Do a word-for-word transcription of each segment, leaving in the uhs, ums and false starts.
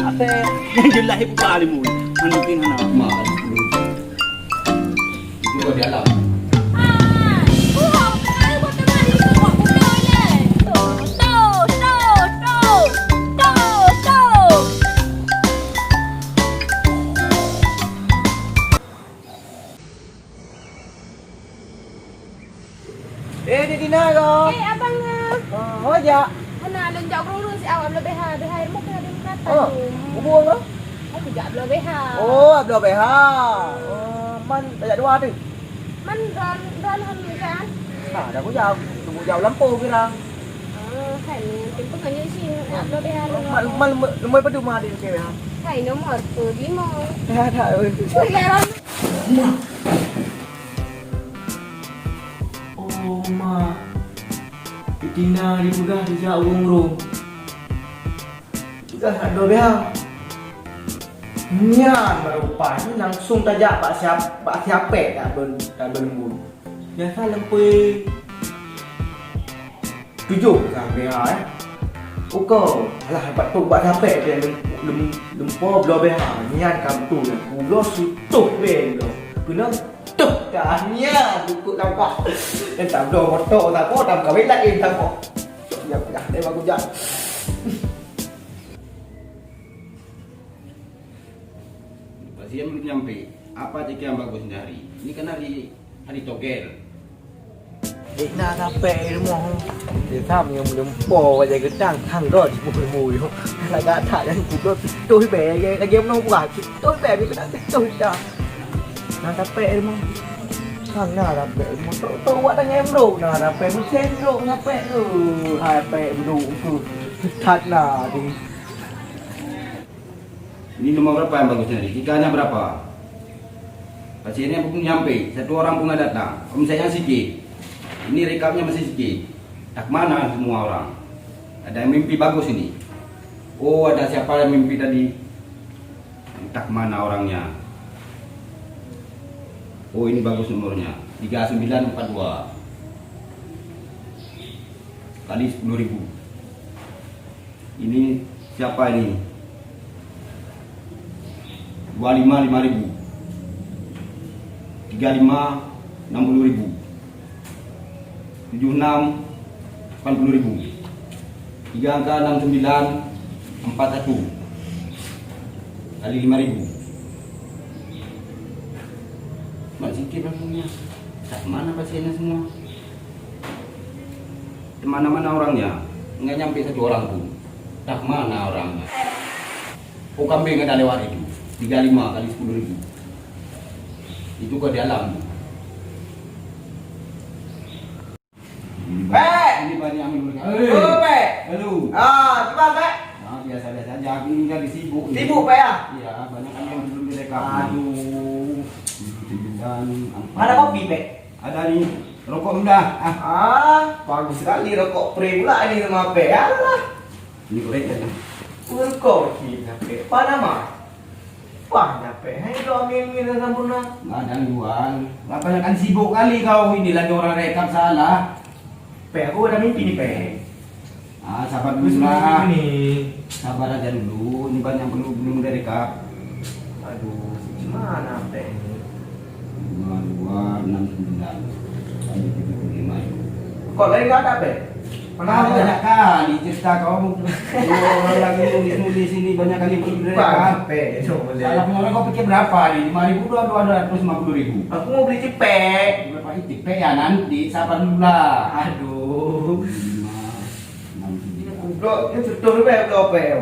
Apa yang jelas ibu kali mu? Anu pin hana. Ma, itu kau di alam. Eh, di Dina ko? Eh, abang ah. Oh, ho jak. Hana lôn jak ureueng-ureueng si awak bloe B H, B H ilmu kena di mata. Oh, hubung ko? Aku jak bloe B H. Oh, bloe B H. Oh, man tajak dua tu. Man ron ron hon kan? Ha, dah kujak, tunggu jauh lampau kira. Ah, hai ni, tempat kan je sih, nak bloe B H. Man man lemai padu mah di B H. Hai nomor tu lima. Ya, tak. Oh, ma. Itina dipeugah dijak ureueng-ureueng. Peugah nak dua beha. Nyan baru pas ni langsung tajak bak siap, bak siapek dak ben, dak ben lembut. Biasa lempui tujoh ka beha, eh. Uko, alah, dapat tu bak siapek dia lem, lem, lempo bloe beha. Nyan ka beutôi. Ulo sutoh be ulo. Kena Tuh, dah nia dukuk sampah. Dan tabloe moto sapo, tam kawin lain sapo. Ya, ya, dia bagus jak. Pasien belum nyampe. Apa cek yang bagus ni hari? Ini kan hari, hari togel. Dek na sampai rumah. Dia sam yang belum po wajah gedang, tangga di rumah. Lagak tak dan kubur, tuh be, lagi, lagi menang buah. Tuh be, dia kena tuh dah. Nah, capek ilmu. Kan nah, capek ilmu. Tok, tok, awak tanya ilmu. Nah, capek mesin tu, capek tu. Capek duduk tu. That lah tu. Ini nomor berapa yang bagus tadi? Tikanya berapa? Pasiennya pun nyampe, satu orang pun nggak datang. Omsetnya sikit. Ini rekapnya masih sikit. Tak mana semua orang? Ada yang mimpi bagus ini. Oh, ada siapa yang mimpi tadi? Entah mana orangnya. Oh, ini bagus nomornya. Tiga sembilan empat dua. Kali sepuluh ribu. Ini siapa ini? Dua lima lima ribu. Tiga lima enam puluh ribu. Tujuh enam, lapan puluh ribu. Tiga angka enam sembilan empat satu kali lima ribu. Mak sikit langsungnya. Tak mana pasiennya semua? Di mana-mana orangnya? Nggak nyampe satu orang pun. Tak mana orangnya? Oh, kambing ada lewat itu. Tiga lima kali sepuluh ribu. Itu kau di alam. Pek! Ini banyak yang belum mereka. Eh. Oh, Pek! Lalu. Ah, cuba, Pek. Ah, biasa-biasa aja. Aku ini lagi sibuk ni. Sibuk, Pek, ya? Iya, banyak kan yang belum mereka. Aduh. Dan empat. Mana kopi, Pek? Ada ni. Rokok muda. Ah. Ah, bagus sekali rokok pre pula ni sama Pek. Alah. Ini korek tadi. Rokok ni, Pek. Apa nama? Wah, dapet hai kau ambil-ambil dalam pernah. Nggak ada yang jual. Nggak banyak kan sibuk kali kau ini lagi orang rekap salah. Pek aku ada mimpi ni, Pek. Ah, sabar dulu lah. Ni. Sabar aja dulu. Ini banyak belum belum udah rekap. Aduh, gimana Pek ni? Dua dua enam sembilan. Tadi tujuh puluh lima itu. Kok lain nggak ada, Pek? Pernah banyak kali cerita kau. Dua orang lagi nulis-nulis ini banyak kali beri mereka. Salah punya orang kau pikir berapa ni? Lima ribu dua dua ratus lima puluh ribu. Aku mau beli cepek. Berapa itu cepek ya nanti sabar dulu lah. Aduh. Lima, enam, tujuh. Goblok, ni betul apa ya goblok apa ya?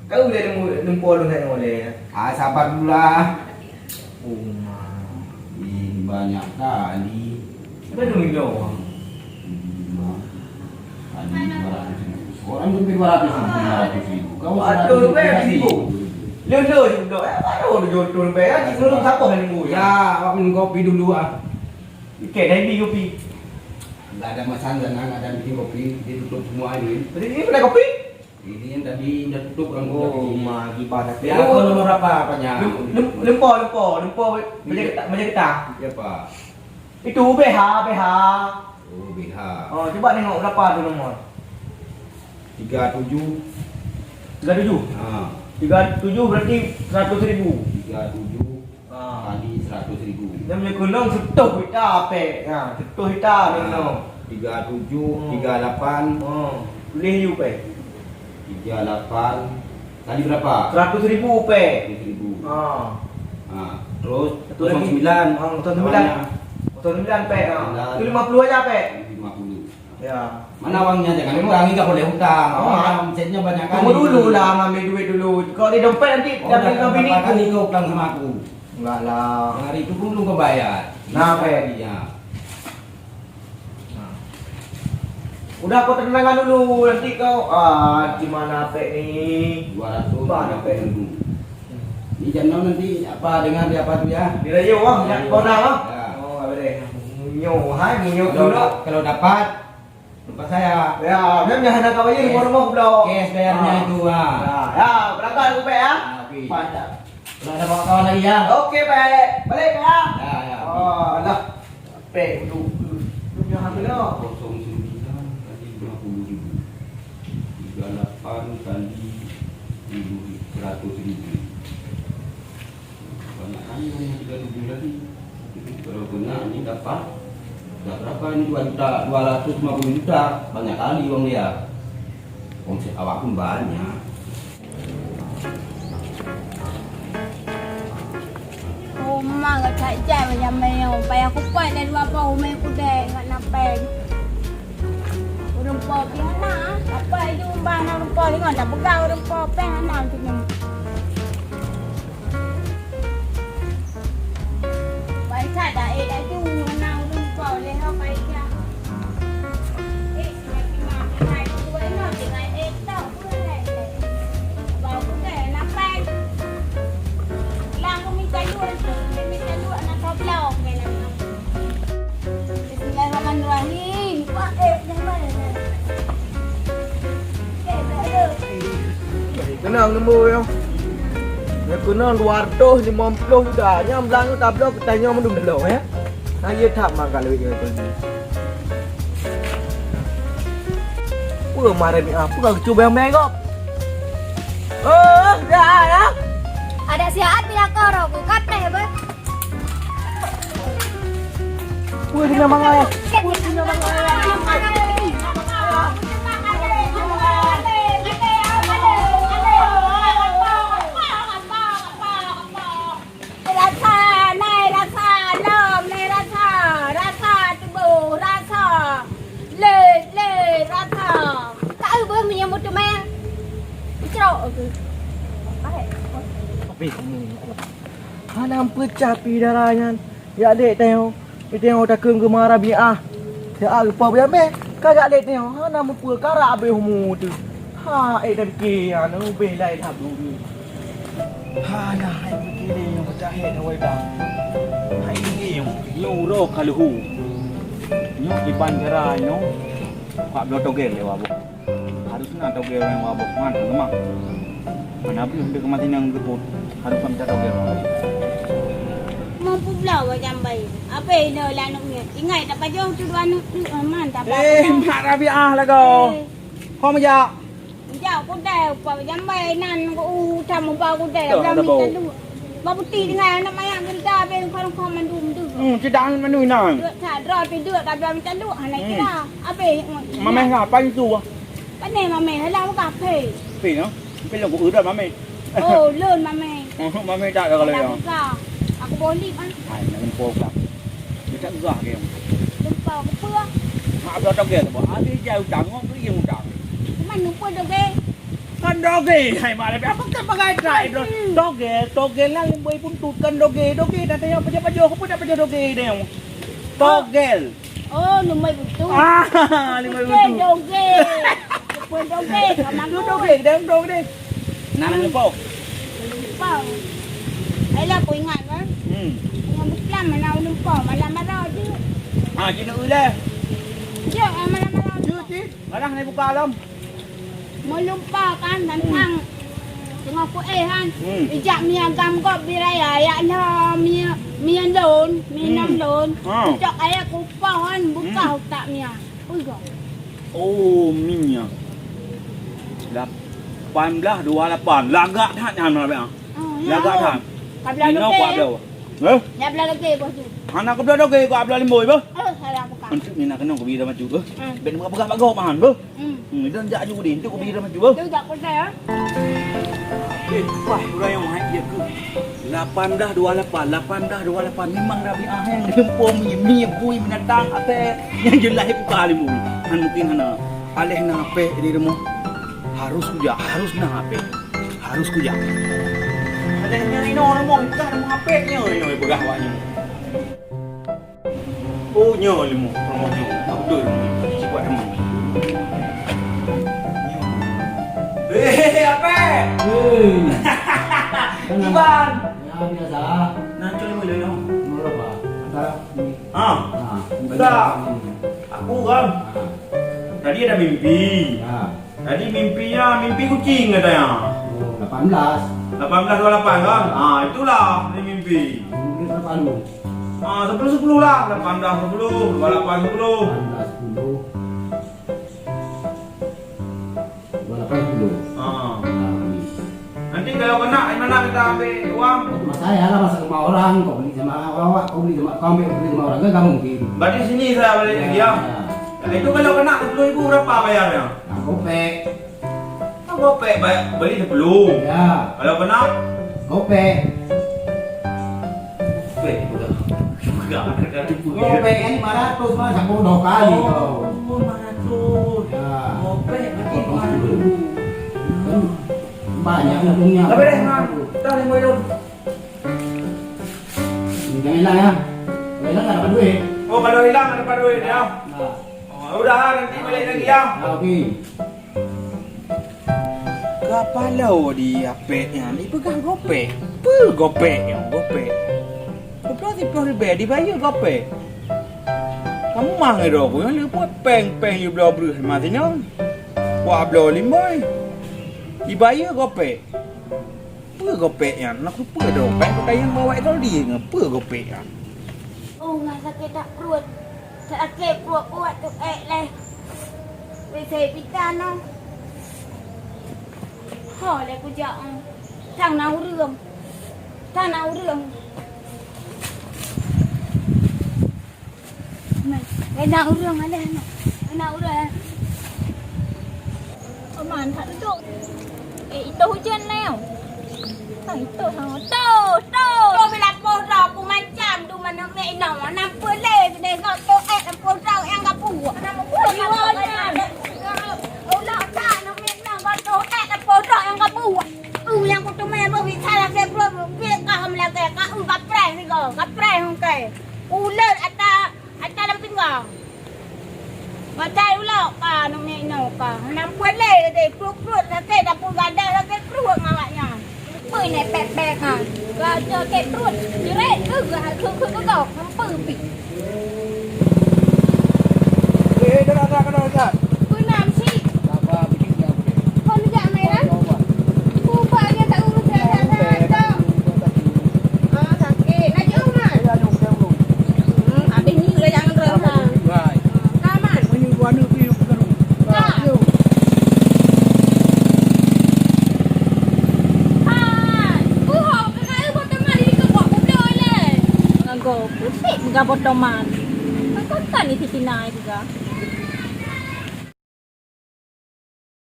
Kau udah nemu nempo lu nak oleh. Ah, sabar dulu lah. Uma. Ih, banyak kali. Berapa duit kau? Lima kali dua ratus ribu. Orang tu dua ratus ribu, lima ratus ribu. Kau seratus ribu. Aduh, lebih sibuk. Lulus juga. Eh, baru lulus tu lebih. Ya, kita lulus siapa hari minggu? Ya, awak minum kopi dulu ah. Oke, dah beli kopi. Nggak ada masalah, nggak ada bikin kopi. Dia tutup semua ini. Tadi ini kedai kopi? Ini yang tadi udah tutup orang. Oh, ma gibah tapi. Ya, kau nomor berapa apanya? Lem-, lem-, lempo, lempo, lempo. Iya. Macam kita, macam kita. Siapa? Itu B H, B H. Oh, B H. Oh, cuba tengok berapa tu nomor. Tiga tujuh. Tiga tujuh? Ha. Tiga tujuh berarti seratus ribu. Tiga tujuh Ah. kali seratus ribu. Nyan meunyoe keunong seutoh juta pek. Ha, seutoh juta Ah, keunong. Tiga tujuh, Hmm. tiga lapan. Oh, tuléh ju pek. Tiga lapan kali berapa? Seratus ribu pek. Seratus ribu. Ha. Ha, terus Satu lagi. kosong sembilan. Ha, kosong sembilan. Berapa? Kosong sembilan pek. Ha. Sembilan. Itu lima puluh aja pek. Lima puluh. Ya. Mana uangnya? Jangan utang, nggak boleh utang. Oh, Orang senya banyak kali. Tunggu dulu lah, ngambil duit dulu. Kalau di dompet nanti Oh, dah dah berapa bini kali kau utang sama aku? Enggak lah. Hari itu pun belum kau bayar. Nah, Ini Pak. Iya. Nah. Udah kau tenangkan dulu, nanti kau, ah, gimana Pek ni? Dua ratus lima puluh ribu. Bah, Pek. Ini jam enam nanti apa dengar di apa tu ya? Di radio, ah, Di radio. Kau dah, ah? Ya. Oh, boleh. Munyo, hai, munyo Kalau dulu. da-, kalau dapat, Lupa saya. Ya, memang hana ka bayar rumah-rumah pula. Cash bayarnya Ah. itu, ha. Ya, ya, berangkat aku, Pek, ya. Ah, okey. Mantap. Kalau ada bawa kawan lagi, ya. Okey, Pek. Balik, Pek, ya. Ya, ya, okey. Oh, alah. Pek, duduk, duduk. Duduk, ya, alhamdulillah. Kosong sembilan kali lima puluh ribu. Tiga lapan kali seratus ribu. Banyak kali yang tiga tujuh tadi. Tapi kalau kena ni dapat, dah berapa ni, dua juta, dua ratus lima puluh juta. Banyak kali uang dia. Omset awak pun banyak. Oma gata jai macam mana? Payah kupat dah dua boh umai kudai ngat napen. Ureueng po pih hana, apa itu umbah na ureueng po lingon, dah peugah ureueng po pih hana macam nyoe. Bai that dah, eh, laju na ureueng po lé ho bai that. Eh, semakin makin naik dua inoe, tinggai eh, tau. Bismillahirrahmanirrahim. Keunong lembu nyoe. Nyoe keunong dua ratus lima puluh juta. Nyang blang tabloe keu tanyoe mandum delo, ya. Nah, ye that mangka lewat nyoe. Peue marah ni, ah, peue ka geucubeng mé gob? Oh, dah, dah. Ada siat bila koro ku kapreh, beuh. Peue tina mangai? Peue tina mangai? Rasa, nai rasa, lom nai rasa, rasa tuboh, rasa, lé, lé, rasa. Ka eu beuh meunyoe meuteumé, icrok keuh. Tapi kamu, hana peucah pi dara nyan, ya dek tengok. Iteueng takheun geumara biah. Siat lupa biamé. Ka jak lé teueng hana mupeue karak abéh umu teuh. Ha, ék tapike anu ubéh lai lhab dulu. Hana hai pike lé nyang peucah hé na wai bang. Hai nyoe, nyoe uroe ka leuhu. Nyoe iban cara nyoe. Ka bloe togel lé waboh. Harus na togel nyang mabök man leumah. Mana boleh dia kematian yang gebut. Harus na togel mabök. Mampu bela wa jambai. Apa ina lanuk ni? Ingat tak pajoh tu dua anak tu aman tak apa. Eh, Mak Rabiah lagoe. Eh. Kau majak. Majak kudai, upa jambai nan ku u tam upa kudai. Betul, dah betul. Minta duit. Ba putih dengan anak mayang geuleuta beng kong-kong mandum tu. Hmm, tidak anu manu inan. Duduk tak, draw tu duduk tak, biar minta duit, hana kira. Habis. Mameh ngapa itu? Pane mameh, halang buka phe. Phe no? Phe lo ku udah mameh. Oh, lôn mameh. Oh, mameh tak ada kalau ya. Buka. Aku boleh kan. Hai, nak lupa buka. Dia tak gah ke. Lupa aku pula. Mak abang tak kira apa. Habis jauh utang, ngok tu yang utang. Cuman lupa deh. Kan doge, hai malam apa kan bagai trai do. Doge, doge lah lembui pun tu kan doge, doge dah tanya pajoh-pajoh, apa dah pajoh doge dia. Togel. Oh, lembui betul. Ah, lembui betul. Doge. Lembui doge, sama tu doge, dia doge. Nah, lembui. Lembui. Ayolah, aku ingat kan. Hmm. Yang beslam mana lembui, malam-malam tu. Ah, kena ulah. Ya, malam-malam. Cuci. Barang ni buka alam. Meulumpa kan, tantang teungoh kuéh kan. Hmm. Ijak mie agam gob biraya, yak nyoe mie, mie lôn, mie nom lôn. Ha. Cok ayah kupoh kan, buka utak mie. Ui, gob. Oh, mie. Lap. Lapan belas dua lapan. Lagak that nyan, Rabiah. Oh, ya. Lagak that. Ka blah lagak. Inoe kuat dah. Hah? Ya, blah lagak, Bos. Hana keubloe lagak, kuat blah limong, Bos. Oh, salah buka. Untuk ni nak kena kubi dah maju, Bos. Hmm. Ben buka-buka bak gob, Bos. Hmm. Hmm, dan jak aju deh, untuk kubi dah maju, Bos. Tu jak kuda, ya. Eh, wah, urang nyang hai dia ke. Lapan belas dua lapan, lapan belas dua lapan. Memang Rabiah nyang leumpung mi, mi bui binatang, até nyang jeulaih buka limong. Han mungkin hana. Aléh na apek di rumoh. Harus kujak, harus na apek. Harus kujak. Aléh nyan inoe rumoh, bukan rumoh apek nyoe, inoe peugah awak nyoe. Oh, nyoe leumo, rumoh nyoe. Beutôi rumoh. Sibuat rumoh. Hei, apek! Hei. Iban. Ya, biasa. Nah, cok lima lima. Berapa? Ada. Ha. Ha. Dah. Aku kan. Ha. Tadi ada mimpi. Ya. Tadi mimpinya, mimpi kucing katanya. Oh, lapan belas. Lapan belas dua lapan kan? Ah, itulah ni mimpi. Mungkin lapan belas. Ah, sepuluh sepuluh lah. Lapan belas sepuluh, dua lapan sepuluh. Lapan belas sepuluh. Dua lapan sepuluh. Ah. Ah, ini. Nanti kalau kena, di mana kita ambil uang? Masa ya lah, masa rumah orang, kau beli sama awak, kau beli sama, kau ambil beli sama orang, kan nggak mungkin. Berarti sini saya balik lagi ya? Ya. Nah, itu kalau kena sepuluh ribu berapa bayarnya? Nah, gopek. Oh, gopek, bayar, beli sepuluh. Ya. Kalau kena? Gopek. Gopek, udah. Udah, udah, udah. Gopek kan lima ratus, Mas, aku dua kali kau. Oh, lima ratus. Ya. Gopek berarti lima ratus. Potong sepuluh. Banyak untungnya. Tapi deh, Mas. Dah lima ratus. Jangan hilang ya. Kalau hilang tak dapat duit. Oh, kalau hilang tak dapat duit ya. Nah. Oh, udah nanti balik lagi ya. Nah, oke. Kapalo di apek nyan, dipeugah gopek. Peue gopek nyan, gopek? Dua ploh siplôh ribèe dibayeue gopek. Kamoe mah ngeudroe ku nyan leupot péng-péng yue bloe breuh mah sinong. Wah bloe limoi. Dibayeue gopek. Peue gopek nyan? Nak peue dompet kayang bawai tadi ngon peue gopek nyan? Oh, ngon sakét that pruet. Sakét pruet kuat tu ék leh. Weh, saya pita noh. Ho leh kujak, eh. Tang na ureueng. Tang na ureueng. Nah, eh, na ureueng alèh, nah. Na ureueng. Aman, tak duduk. Eh, itu hujan leh. Nah, itu ha. Tu, tu. Tu bila poh dah aku macam tu mana mek ina. Nampak leh kena kau tu eh poh dah yang kapu. Nama poh dah. Ulah tak nak mek ina kau tu eh poh dah yang kapu. Tu yang kutu meh bagi salah ke bro. Bik kau melagak kau kapreh ni kau. Kapreh engkai. Ulat ata, ata lam pinggang. Matai ulok ka numi no ka. Nam pue le de kruk-kruk sakit dapur gadang sakit kruk ngawak nyan. Pui ne pek-pek kan. Raja ke kruk. Direk ke gak ke ke ke kau. Nampu pi. Eh, dah, dah, dah, dah, dah. Pui nam si. Apa bikin dia? Kon jak mai dah. Ubah je tak urus dah, dah, dah, dah. Ah, sakit. Nak jauh, Mat? Hmm, habis ni udah jangan terus, ha. Ka, Mat? Hai. Uh, ho, kakak, eh, buat teman ni ke buat kubloe leh. Ngago, pusing mega buat teman. Kakak ni si Tina juga.